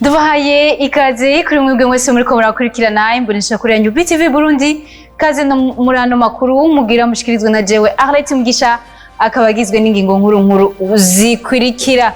Dubahaye ikaze kuri mwebwe mwese muriko murakurikirana imbonesha kuri yanyu BTV Burundi. Kaze no muri ano makuru mugira mushikirizwe na jewe Arlette Mugisha, akaba agizwe n'ingingo nkuru nkuru zikurikira.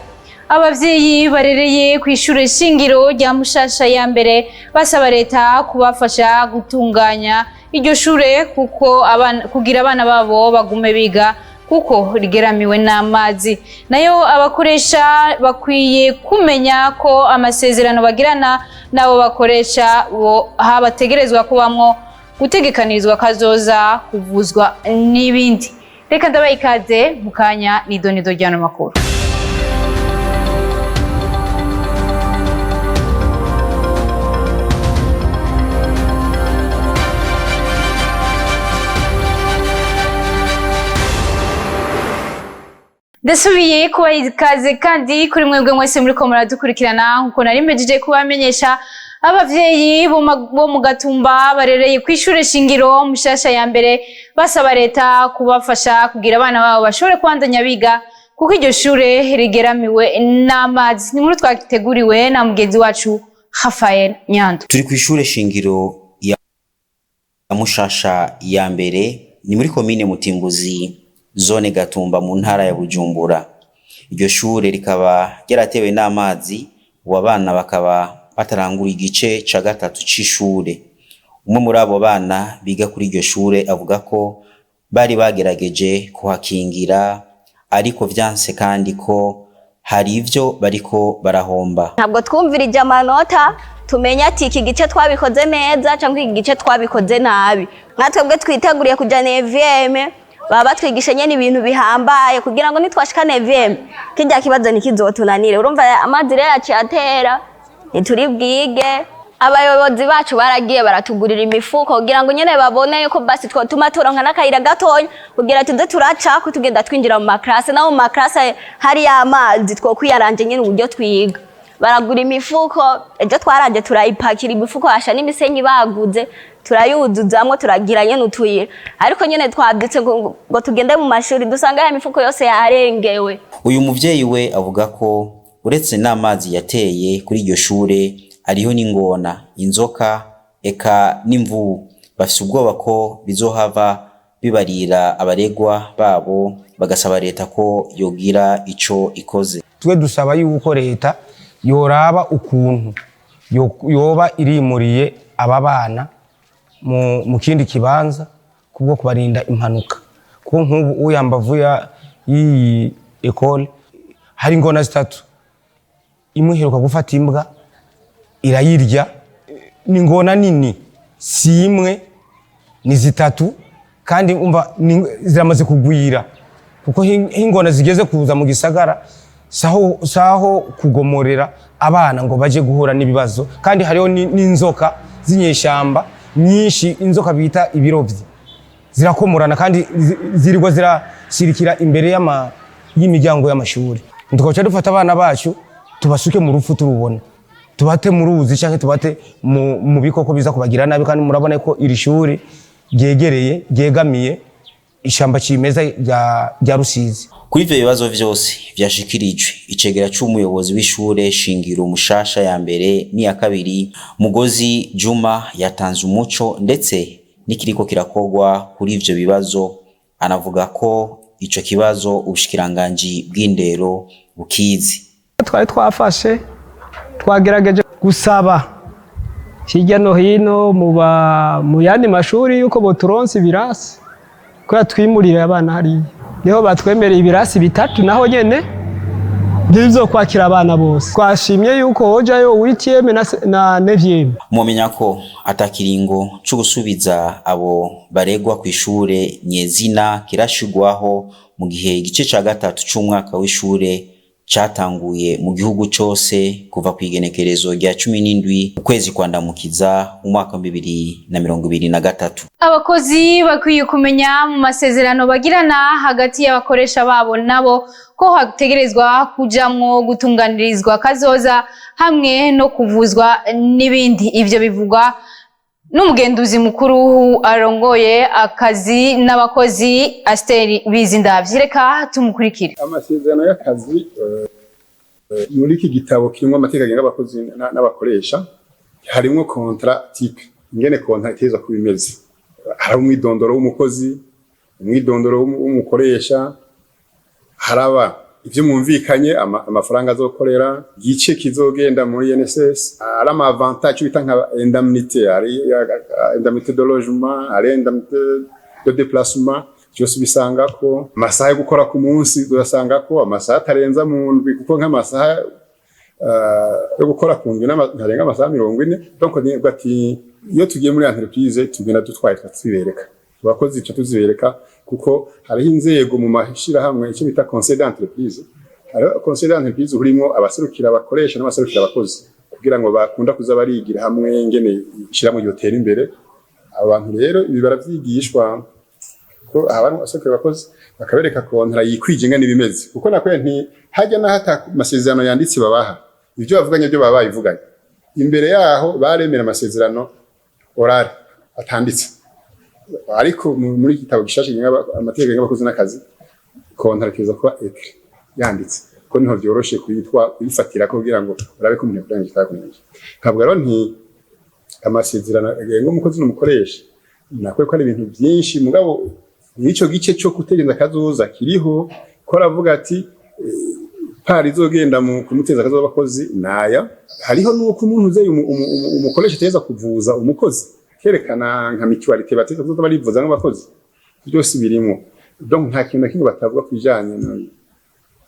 Abavyeyi barereye ku ishure shingiro rya Mushasha ya mbere basaba leta kubafasha gutunganya iryo shure kuko abana, kugira abana babo bagume biga kuko rigeramiwe n'amazi. Nayo abakoresha bakwiye kumenya ko amasezerano bagirana n'abo bakoresha bo habategerezwa kubamwo gutegekanirizwa kazoza, kuvuzwa n'ibindi. Reka ndabaha ikaze mu kanya n'idonido ry'ano makuru. Ndasubiye kubaha ikaze kandi kuri mwebwe mwese muriko muradukurikirana. Nkuko nari mpejeje kubamenyesha, abavyeyi bo mu Gatumba barereye kw'ishure shingiro Mushasha ya mbere basaba leta kubafasha kugira abana babo bashobore kubandanya biga kuko iryo shure rigeramiwe n'amazi. Ni inkuru twateguriwe na mugenzi wacu Rafael Nyando. Turi kw'ishure shingiro ya Mushasha ya mbere, ni muri komine Mutimbuzi, zone Gatumba, mu ntara ya Bujumbura. Iryo shure rikaba ryaratewe n'amazi, ubu abana bakaba batarangura igice ca gatatu c'ishure. Umwe muri abo bana biga kuri iryo shure avuga ko bari bagerageje kuhakingira ariko vyanse, kandi ko hari ivyo bariko barahomba. Ntabwo twumvirije amanota tumenye ati iki gice twabikoze neza cyangwa iki gice twabikoze nabi. Nka twebwe twiteguriye kuja neuvième, baba batwigisha nyene ibintu bihambaye kugira ngo nitwashika neuvième kirya kibazo ntikizotunanire. Urumva amazi rero yaciye atera, ntituri bwige. Abayobozi bacu baragiye baratugurira imifuko kugira ngo nyene babone yuko basi twotuma turonka n'akayira gatonya kugira tuze turacako tugenda twinjira mu maklase, naho mu maklase hariyo amazi twokwiyaranje nyene uburyo twiga. Baragura imifuko, ejo twaraje turayipakira imifuko, hasha n'imisenyi baguze, turayuzuzamwo, turagira nyene utuyira. Ariko nyene twabyutse ngo tugende mu mashuri dusanga ya mifuko yose yarengewe. Uyu muvyeyi we avuga ko uretse n'amazi yateye kuri iryo shure, hariho n'ingona, inzoka eka n'imvubu. Bafise ubwoba ko bizohava bibarira abaregwa babo, bagasaba leta ko yogira ico ikoze. Twe dusaba yuko leta yoraba ukuntu yoba irimuriye aba bana mu kindi kibanza kubwo kubarinda impanuka, kuko nk'ubu uyambavu y'iyi école hari ingona zitatu. Imwe iheruka gufata imbwa irayirya. Ni ingona nini, si imwe, ni zitatu, kandi umva ziramaze kugwira, kuko ingona zigeze kuza mu gisagara saho kugomorera abana ngo baje guhura n'ibibazo. Kandi hariho n'inzoka z'inyeshamba nyinshi, inzoka bita ibirovyi, zirakomorana kandi zirirwa zirashirikira imbere y'imiryango y'amashuri. Tukaca dufata abana bacu tubasuke mu rupfu turubona, tubate mu ruzi canke tubate mu bikoko biza kubagira nabi. Kandi murabona ko iri shuri ryegereye, ryegamiye ishamba cimeza rya Rusizi. Kuri ivyo bibazo vyose vyashikirijwe, icegera c'umuyobozi w'ishure shingiro Mushasha ya mbere n'iya kabiri, Mugozi Juma, yatanze umuco ndetse n'ikiriko kirakorwa kuri ivyo bibazo. Anavuga ko ico kibazo ubushikiranganji bw'indero bukizi. Twari twafashe, twagerageje gusaba hirya no hino mu yandi mashuri yuko boturonsa ibirasi kubera twimurire abana hariya. Niho batwemereye ibirasi bitatu, naho nyene ntibyo kwakira abana bose. Twashimye yuko hojayo huitième na neuvième. Mwomenya ko atakiringo co gusubiza abo baregwa kw'ishure nyezina kirashigwaho, mu gihe igice ca gatatu c'umwaka w'ishure catanguye mu gihugu cose kuva kw'igenekerezo rya 17 ukwezi kwa Ndamukiza umwaka wa 2023. Abakozi bakwiye kumenya mu masezerano bagirana hagati y'abakoresha babo nabo ko hategerezwa kujamwo gutunganirizwa kazoza hamwe no kuvuzwa n'ibindi. Ivyo bivugwa n'umugenduzi mukuru arongoye akazi n'abakozi, Asteri Bizindavyi. Reka tumukurikire. Amasezerano y'akazi Muri iki gitabo kirimo amategeko agenga abakozi n'abakoresha harimwo contrat type, ingene contrat iteza kuba imeze. Hari umwidondoro w'umukozi, umwidondoro w'umukoresha, haraba ivyo mwumvikanye, amafaranga azokorera, gice kizogenda muri INSS, ari ama avantage bita nka indemnité, ari indemnité de logement, ari indemnité de déplacement, byose ubisangako. Amasaha yo gukora ku munsi urasangako amasaha atarenza mu ndwi, kuko nk'amasaha yo gukora ku ndwi ntarenga amasaha 40. Donc ni ati iyo tugiye muri entreprise tugenda dutwaye tuzibereka abakozi, ico tuzibereka, kuko hariho inzego mu mashirahamwe, icyo bita conseil d'entreprise. Hariho conseil d'entreprise urimo abaserukira abakoresha n'abaserukira abakozi, kugira ngo bakunda kuza barigira hamwe ingene ishirahamwe ryotera imbere. Abantu rero ibi baravyigishwa, ko abantu abaserukira abakozi bakabereka contrat yikwije ingene ibimeze, kuko nakwe nti hajya n'aho ata masezerano yanditse babaha, ibyo bavuganye byo baba bayivuganye imbere yaho, baremera amasezerano orale atanditse. Ariko muri iki gitabo gishasha kigenga amategeko agenga abakozi n'akazi, contrat ikiza kuba écrit, yanditse, ko niho vyoroshe kuyitwa kuyifatira ko kugira ngo urabe ko umuntu yakurangije itakurangije. Ntabwo rero nti amasezerano agenga umukozi n'umukoresha nakwe ko ari ibintu byinshi, mugabo n'ico gice cyo gutegereza akazoza kiriho, ko aravuga ati pari izogenda mu kumuteza akazoza abakozi naya. Hariho nuko umuntu uzeye umukoresha ateza kuvuza umukozi, kerekana nka mutualité bateza kuzoza barivuza nk'abakozi, byose birimo. Donc nta kintu na kimwe batavuga ku bijanye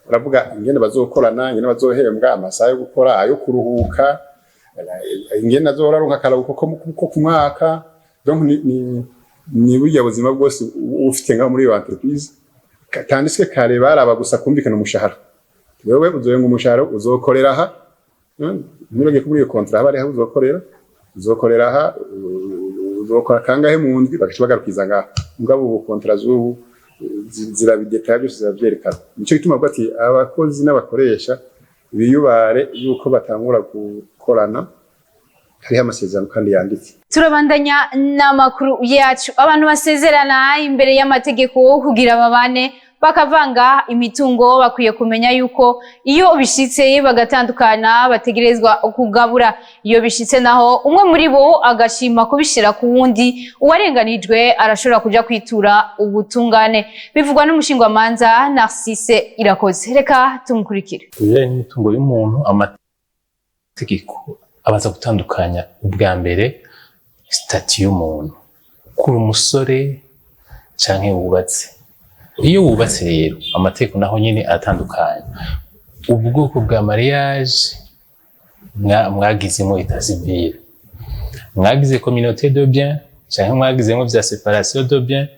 baravuga ingene bazokorana, ingene bazohembwa, amasaha yo gukora, ayo kuruhuka, ingene azohora aronka akaruhuko ko ku mwaka. Donc ni burya buzima bwose uba ufite ngaho muri iyo entreprise katanditswe kare. Baraba gusa kumvikana umushahara: wewe uzohenga umushahara, uzokorera aha. Ntibagiye ko muri iyo contrat haba hariho uzokorera aha, uzokora kangahe mu ndwi, bagaca bagarukiza ngaha. Mugabo ubu contrat z'ubu zirabidetaya byose, ziravyerekana. Nico gituma avuga ati abakozi n'abakoresha biyubare yuko batangura gukorana hariho amasezerano kandi yanditse. Turabandanya n'amakuru yacu. Abantu basezerana imbere y'amategeko kugira babane bakavanga imitungo bakwiye kumenya yuko iyo bishitse bagatandukana bategerezwa kugabura. Iyo bishitse naho umwe muri bo agashima kubishira ku wundi, uwarenganijwe arashobora kuja kwitura ubutungane. Bivugwa n'umushingwamanza Narcisse Irakoze. Reka tumukurikire. Ibijyanye n'imitungo y'umuntu, amategeko abanza gutandukanya ubwa mbere statut y'umuntu, kuri umusore canke wubatse. Iyo wubatse rero, amategeko naho nyene aratandukanye ubwoko bwa mariage mwagizemo état civil, mwagize communauté de bien canke mwagizemo vya séparation de bien,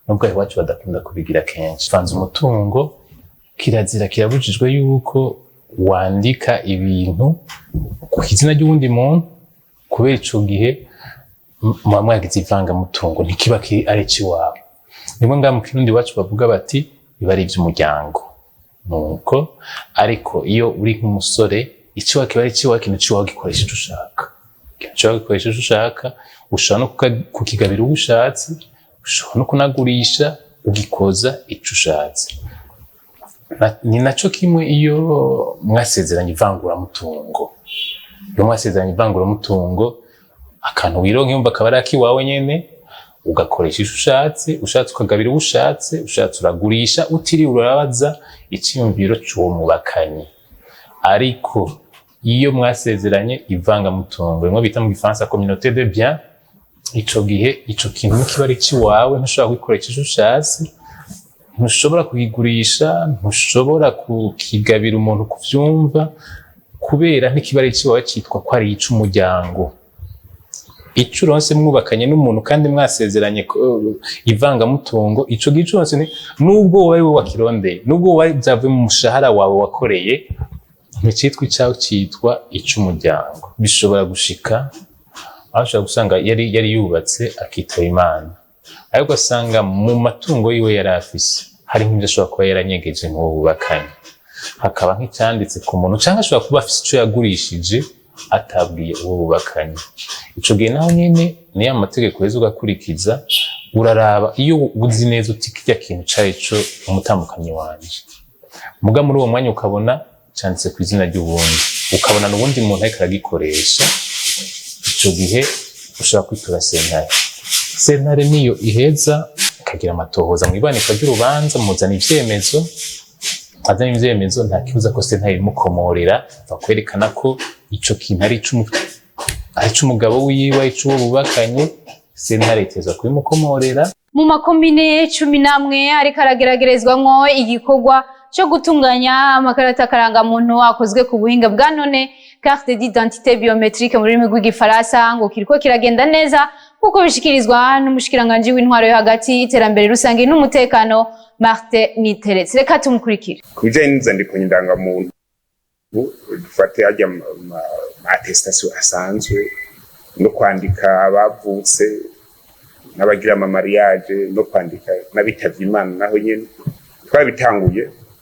nubwo iwacu badakunda kubigira kenshi. Vanze umutungo, kirazira kirabujijwe yuko wandika ibintu ku izina ry'uwundi muntu, kubera ico gihe muba mwagize ivangamutungo, ntikiba kiri ari iciwawe. Nimwe ngaha mu Kirundi iwacu bavuga bati biba ari ivy'umuryango. Nuko ariko iyo uri nk'umusore, iciwawe kiba ari iciwawe, ikintu ciwawe gikoresha ico ushaka, ikintu ciwawe gikoresha ico ushaka. Ushobora no kukigabira uwo ushatse, ushobora no kunagurisha, ugikoza ico ushatse. Ni naco kimwe iyo mwasezeranye ivanguramutungo. Iyo mwasezeranye ivanguramutungo, akantu wironka yumva akaba ari akiwawe nyene, ugakoresha ico ushatse, ushatse ukagabira uwo ushatse, ushatse uragurisha, utiriwe urabaza iciyumviro c'uwo mubakanye. Ariko iyo mwasezeranye ivangamutungo, rimwe bita mu Gifaransa communauté de bien, ico gihe ico kintu nikiba ari iciwawe, ntushobora kugikoresha ico ushatse, ntushobora kukigurisha, ntushobora kukigabira umuntu kuvyumva, kubera ntikiba ari iciwawe, citwa ko ari ic'umuryango. Ico uronse mwubakanye n'umuntu kandi mwasezeranye ivangamutungo, ico gihe ico uronse nubwo wowe ari wowe wakirondeye, nubwo wowe vyavuye mu mushahara wawe wakoreye, nticitwa icawe, citwa ic'umuryango. Bishobora gushika aho ushobora gusanga yari yubatse akitaba Imana, ariko ugasanga mu matungo yiwe yari afise hari nk'ivyo ashobora kuba yaranyegeje nk'uwo bubakanye, hakaba nk'icyanditse ku muntu, canke ashobora kuba afise ico yagurishije atabwiye uwo bubakanye. Ico gihe naho nyene niyo amategeko uheza ugakurikiza. Uraraba iyo uzi neza uti kirya kintu cari ico umutambukanyi wanje, muga muri uwo mwanya ukabona canditse ku izina ry'uwundi, ukabona n'uwundi muntu ariko aragikoresha, ico gihe ushobora kwitura sentare. Sentare niyo iheza ikagira amatohoza mw'ibanika ry'urubanza, muzana ivyemezo, azanye ivyemezo, nta kibuza ko sentare imukomorera, bakwerekana ko ico kintu ari ic'umugabo wiwe, ari ic'uwo bubakanye. Sentare iteza kubimukomorera. Mu makomine 11 ariko arageragerezwamwo igikorwa co gutunganya amakarata karangamuntu akozwe ku buhinga bwa none, carte d'identité biométrique mu rurimi rw'Igifaransa, ngo kiriko kiragenda neza, kuko bishikirizwa n'umushikiranganji w'intwaro yo hagati, iterambere rusange n'umutekano, Martin Niteretse. Reka tumukurikire. Ku bijyanye n'inzandiko ndangamuntu, dufate hajya ama attestation asanzwe no kwandika abavutse n'abagira ama mariage no kwandika n'abitavye Imana, naho nyene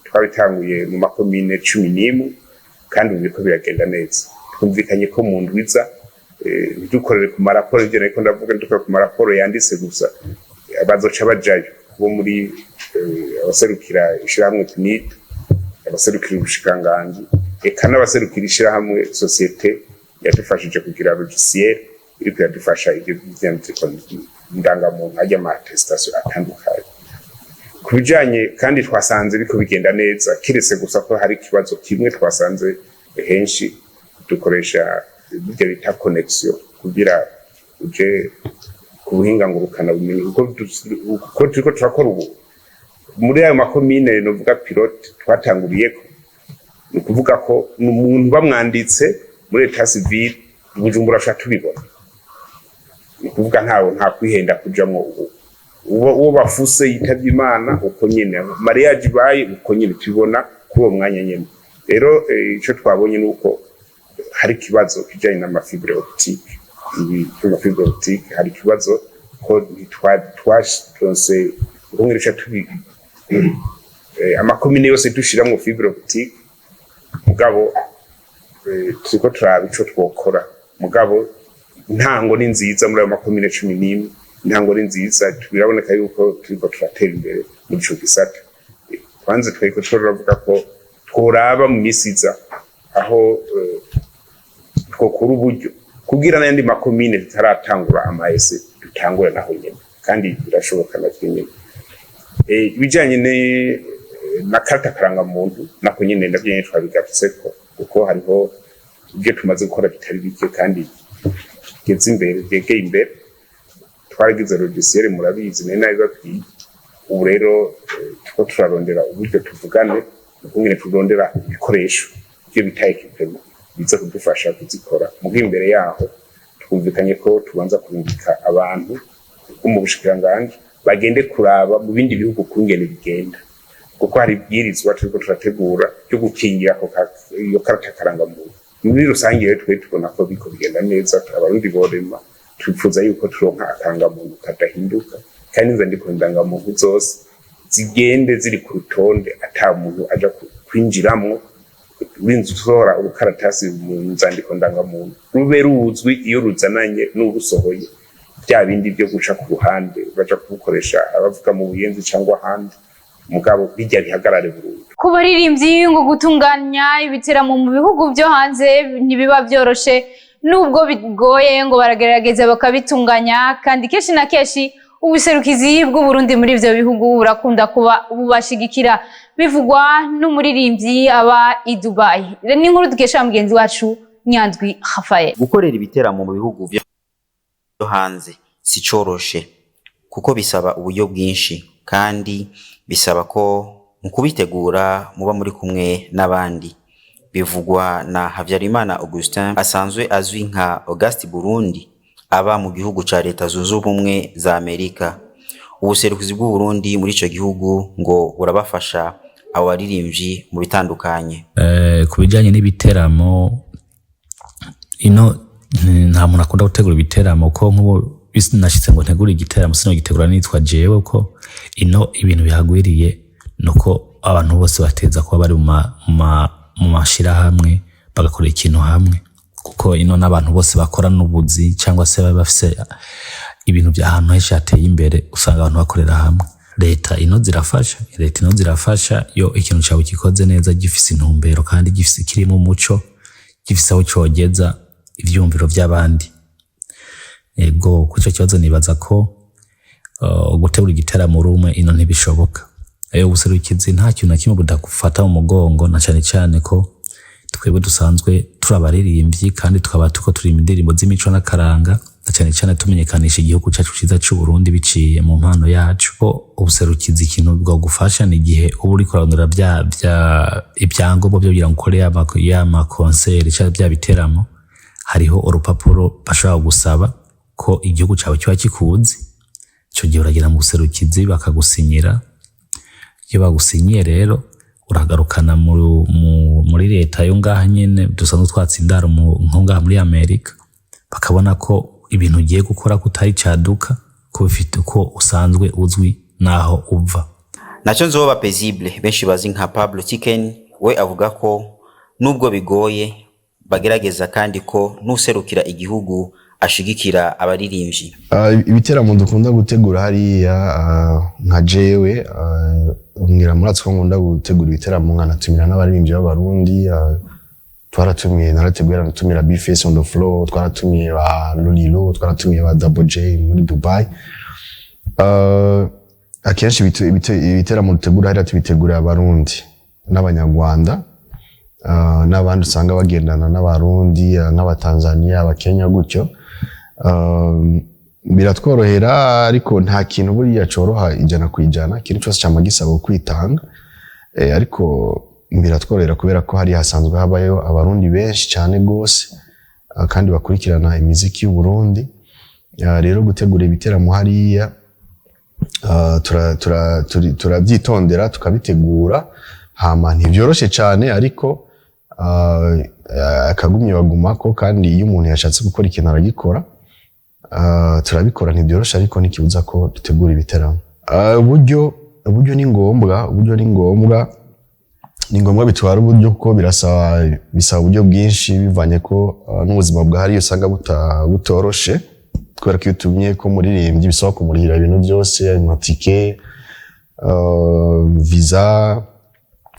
twabitanguye mu makomine 11, kandi ubu biriko biragenda neza. Twumvikanye ko mu ndwiza ntidukorere ku maraporo, ivyo nariko ndavuga, ntidukorere ku maraporo yanditse gusa. Bazoca bajayo bo muri abaserukira ishirahamwe PNID, abaserukira ubushikiranganji, eka n'abaserukira ishirahamwe société yadufashije kugira logiciel iriko iradufasha ivyo vyandiko ndangamuntu, ajya ama attestation atandukanye. Ku bijanye kandi twasanze biriko bigenda neza, kiretse gusa ko hari ikibazo kimwe twasanze. Henshi dukoresha ibyo bita connexion kugira uje ku buhinga ngurukana bumenyi, kuko turiko turakora ubu muri ayo makomine novuga pilote twatanguriyeko. Ni ukuvuga ko umuntu bamwanditse muri état civil Bujumbura aca tubibona. Ni ukuvuga ntawe nta kwihenda kujamwo. Ubu uwo bafuse yitavye Imana, uko nyene, mariage ibaye, uko nyene tubibona kuri uwo mwanya nyene. Rero ico twabonye ni uko hari ikibazo kijanye n'ama fibre optique. Ibi vy'ama fibre optique hari ikibazo ko ntitwaronse rumwe ruca tubi amakomine yose dushiramwo fibre optique. Mugabo turiko turaba ico twokora. Mugabo intango ni nziza muri ayo makomine 11, intango ni nziza, biraboneka yuko turiko turatera imbere muri ico gisata. Kwanza twariko turavuga ko tworaba mu misi iza aho twokura uburyo kugira n'ayandi makomine tutaratangura ama essais dutangure naho nyene, kandi birashoboka navyo nyene. Ibijanye na karita karangamuntu nako nyene navyo nyene twabigarutseko, kuko hariho ibyo tumaze gukora bitari bike kandi bigeze imbere, byegeye imbere. Twaragize logiciel, murabizi, nari nabibabwiye. Ubu rero turiko turarondera uburyo tuvugane ukungene turondera ibikoresho, ibyo bita équipement, biza kudufasha kuzikora. Muga imbere yaho twumvikanye ko tubanza kurungika abantu bo mu bushikiranganji bagende kuraba mu bindi bihugu kungene bigenda, kuko hari ibwirizwa turiko turategura ryo gukingira iyo karata karangamuntu. Muri rusange rero twe tubona ko biko bigenda neza. Abarundi borema twifuza yuko turonka akarangamuntu kadahinduka, kandi inzandiko ndangamuntu zose zigende ziri ku rutonde, ata muntu aja kwinjiramwo urinze usohora urukaratasi mu nzandiko ndangamuntu, rube ruzwi iyo ruzananye n'urusohoye. Bya bindi byo guca ku ruhande baja kubukoresha abavuga mu Buyenzi cyangwa ahandi, mugabo bijya bihagarare burundu. Ku baririmbyi, ngo gutunganya ibiteramo mu bihugu byo hanze ntibiba byoroshe. Nubwo bigoye, ngo baragerageza bakabitunganya, kandi kenshi na kenshi ubuserukizi bw'Uburundi muri ivyo bihugu burakunda kuba bubashigikira. Bivugwa n'umuririmbyi aba i Dubai. Ni inkuru dukesha mugenzi wacu Nyandwi Rafael. Gukorera ibiteramo mu bihugu vyo hanze si coroshe, kuko bisaba uburyo bwinshi, kandi bisaba ko mu kubitegura muba muri kumwe n'abandi. Bivugwa na Havyarimana Augustin, asanzwe azwi nka August Burundi, aba mu gihugu ca Leta Zunze Ubumwe za Amerika. Ubuserukizi bw'Uburundi muri ico gihugu ngo burabafasha abo baririmbyi mu bitandukanye. Ku bijyanye n'ibiteramo ino, nta muntu akunda gutegura ibiteramo, ko nk'ubu nashyitse ngo ntegure igiteramo sinogitegura nitwa jewe, ko ino ibintu bihagwiriye nuko abantu bose bateza kuba bari mu mashirahamwe, bagakora ikintu hamwe, kuko ino n'abantu bose bakora n'ubuzi cyangwa se baba bafise ibintu by'ahantu henshi hateye imbere, usanga abantu bakorera hamwe. Leta ino zirafasha, leta ino zirafasha yo ikintu cawe gikoze neza, gifise intumbero kandi gifise kirimo umuco, gifise aho cogeza ivyumviro vy'abandi. Ego, kuri ico kibazo nibaza ko gutegura igiteramo uri umwe ino ntibishoboka. Ayo ubuserukizi nta kintu na kimwe budagufata mu mugongo, na cane cane ko twebwe dusanzwe turi abaririmbyi kandi tukaba turiko turirimba indirimbo z'imico n'akaranga, na cane cane tumenyekanisha igihugu cacu ciza c'u Burundi biciye mu mpano yacu. Ko ubuserukizi ikintu bwagufasha ni igihe uba uriko urarondera vya ibyangombwa vyo kugira ngo ukore ya ma concert canke vya biteramo. Hariho urupapuro bashobora gusaba ko igihugu cawe kiba kikuzi. Ico gihe uragenda mu buserukizi bakagusinyira. Iyo bagusinyiye rero, uragarukana muri leta yo ngaha nyene dusanzwe twatse indaro, nko ngaha muri Amerika, bakabona ko ibintu ugiye gukora ko utari caduka, ko bifite uko usanzwe uzwi naho uva. Naco nzoba Paisible, benshi bazi nka Pablo Chicken, we avuga ko nubwo bigoye bagerageza, kandi ko n'userukira igihugu ashigikira abaririmbyi. Ibiteramo dukunda gutegura hariya, nka jewe, ngira muratsi ko nkunda gutegura ibiteramo nkanatumira n'abaririmbyi b'Abarundi. Twaratumiye, narateguye natumira Bface on the floor, twaratumiye ba Lolilo, twaratumiye ba Double J muri Dubai. Akenshi ibiteramo dutegura hariya tubitegurira Abarundi n'Abanyarwanda, n'abandi usanga bagendana n'Abarundi, nk'Abatanzania, Abakenya gutyo. Biratworohera, ariko nta kintu buriya coroha 100%. Ikintu cyose cyama gisaba kwitanga. Ariko biratworohera kubera ko hari hasanzwe habayo Abarundi benshi cyane gose, kandi bakurikirana imiziki y'u Burundi. Rero gutegura ibiteramo hariya, turabyitondera tukabitegura, hama ntibyoroshe cyane, ariko akagumye bagumako, kandi iyo umuntu yashatse gukora ikintu aragikora. Turabikora, ntibyoroshe, ariko ntikibuza ko dutegura ibiteramo. Uburyo ni ngombwa, uburyo ni ngombwa, ni ngombwa, bitwara uburyo kuko bisaba uburyo bwinshi, bivanye ko n'ubuzima bwa hariya usanga butoroshe, kubera ko iyo utumye ko muririmbyi bisaba kumurihira ibintu byose, amatike, visa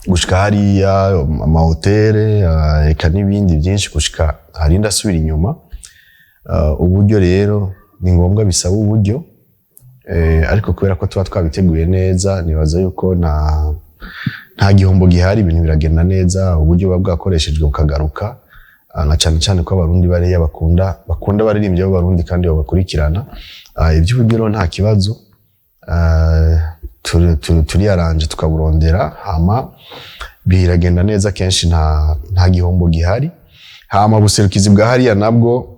gushika hariya, amahoteli, eka n'ibindi byinshi, gushika harinda asubira inyuma. Uburyo rero ni ngombwa, bisaba uburyo. Ariko kubera ko tuba twabiteguye neza, nibaza yuko nta gihombo gihari, ibintu biragenda neza, uburyo buba bwakoreshejwe bukagaruka. Na cyane cyane ko Abarundi bariya bakunda abaririmbyi b'Abarundi kandi babakurikirana. Iby'uburyo rero nta kibazo. Turiyaranje tukaburondera, hama biragenda neza, kenshi nta gihombo gihari. Hama buserukizi bwa hariya nabwo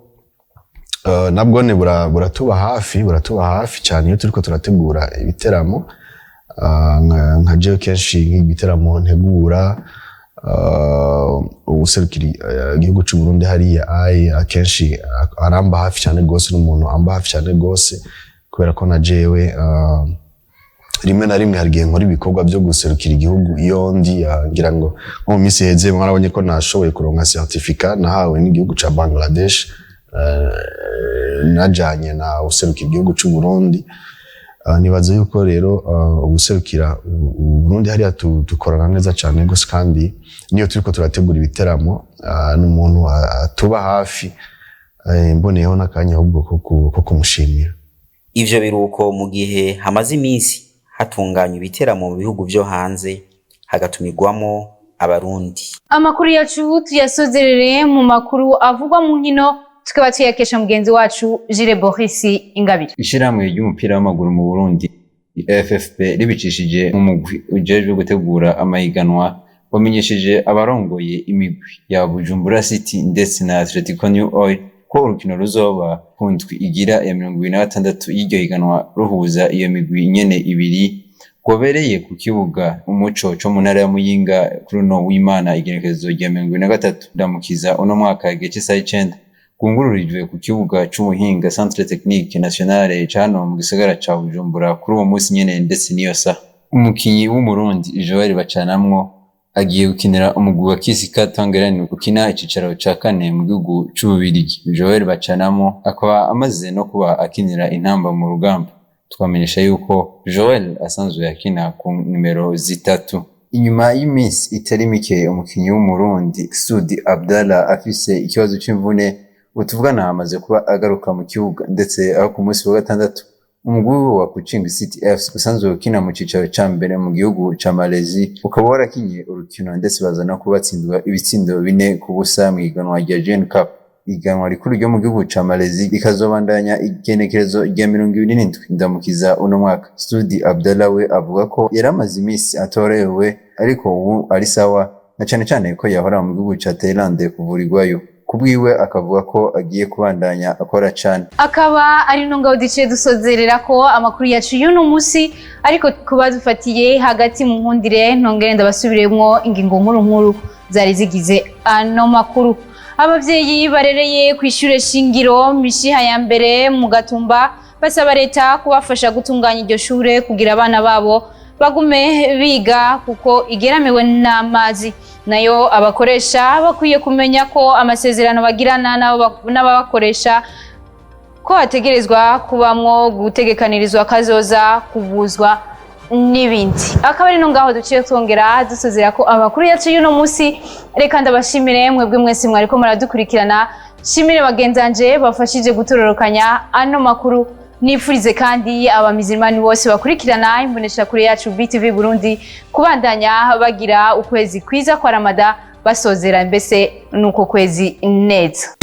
ne buratuba hafi cyane iyo turiko turategura ibiteramo. Nka jewe kenshi nk'ibiteramo ntegura, uwuserukira igihugu c'u Burundi hariya ai akenshi aramba hafi cyane gose, n'umuntu amba hafi cyane gose, kubera ko na jewe rimwe na rimwe hari igihe nkora ibikorwa byo guserukira igihugu iyo ndi. Ngira ngo nko mu minsi iheze mwarabonye ko nashoboye kuronka certificat nahawe n'igihugu ca Bangladesh, najanye na userukira igihugu c'u Burundi. Nibaza yuko rero uguserukira u Burundi hariya dukorana neza cyane gose, kandi niyo turiko turategura ibiteramo, n'umuntu atuba hafi. Mboneyeho n'akanya ahubwo ko kumushimira. Ivyo biruko mu gihe hamaze iminsi hatunganywa ibiteramo mu bihugu vyo hanze, hagatumirwamo Abarundi. Amakuru yacu tuyasozerere mu makuru avugwa mu nkino, tukaba tuyakesha mugenzi wacu Jire Boris Ingabire. Ishirahamwe ry'umupira w'amaguru mu Burundi FFP, ribicishije mu mugwi ujejwe gutegura amahiganwa, wamenyesheje abarongoye imigwi ya Bujumbura City ndetse na Atletico New Oil ko urukino ruzoba ku ndwi igira ya 26 y'iryo higanwa ruhuza iyo migwi nyene ibiri, rwabereye ku kibuga Umuco co mu ntara ya Muyinga kuri uno w'Imana igenekerezo rya 23 Ndamukiza uno mwaka, igihe c'isaha 9, rwungururijwe ku kibuga c'Umuhinga, Centre Technique Nationale, ca hano mu gisagara ca Bujumbura kuri uwo munsi nyene ndetse n'iyo saha. Umukinyi w'Umurundi Joel Bacanamwo agiye gukinira umugwi wa Kisika Tongeren ukina icicaro ca kane mu gihugu c'Ububirigi. Joel Bacanamwo akaba amaze no kuba akinira Intamba mu Rugamba. Twamenyesha yuko Joel asanzwe akina ku nimero 3. Inyuma y'iminsi itari mike umukinyi w'Umurundi Sudi Abdallah afise ikibazo c'imvune, utuvugana amaze kuba agaruka mu kibuga, ndetse aho ku munsi wa gatandatu umugwi wa Kuching City FC usanzwe ukina mu cicaro ca mbere mu gihugu ca Malaysia ukaba warakinye urukino, ndetse baza no kubatsindwa ibitsindo 4-0 mu higanwa rya Gen Cup. Ihiganwa rikuru ryo mu gihugu ca Malaysia rikazobandanya igenekerezo rya 27 Ndamukiza uno mwaka. Sudi Abdallah we avuga ko yari amaze iminsi atorohewe, ariko ubu ari sawa, na cane cane ko yahora mu gihugu ca Thailand kuvurirwayo. Kubwiwe akavuga ko agiye kubandanya akora cane. Akaba ari no ngaho duciye dusozerera ko amakuru yacu y'uno munsi, ariko kuba dufatiye hagati mu nkundire ntongere ndabasubiremwo ingingo nkuru nkuru zari zigize ano makuru. Abavyeyi barereye ku ishure shingiro Mishiha ya mbere mu Gatumba basaba leta kubafasha gutunganya iryo shure kugira abana babo bagume biga kuko igeramiwe n'amazi. Nayo abakoresha bakwiye kumenya ko amasezerano bagirana n'ababakoresha ko hategerezwa kubamwo gutegekanirizwa kazoza, kuvuzwa n'ibindi. Akaba ari no ngaho duciye twongera dusozera ko amakuru yacu y'uno munsi. Reka ndabashimire mwebwe mwese mwariko muradukurikirana, shimire bagenzanje bafashije gutororokanya ano makuru, nifurize kandi abamizirmani bose bakurikirana imboneshakure yacu BTV Burundi kubandanya bagira ukwezi kwiza kwa Ramada, basozera mbese nuko kwezi neza.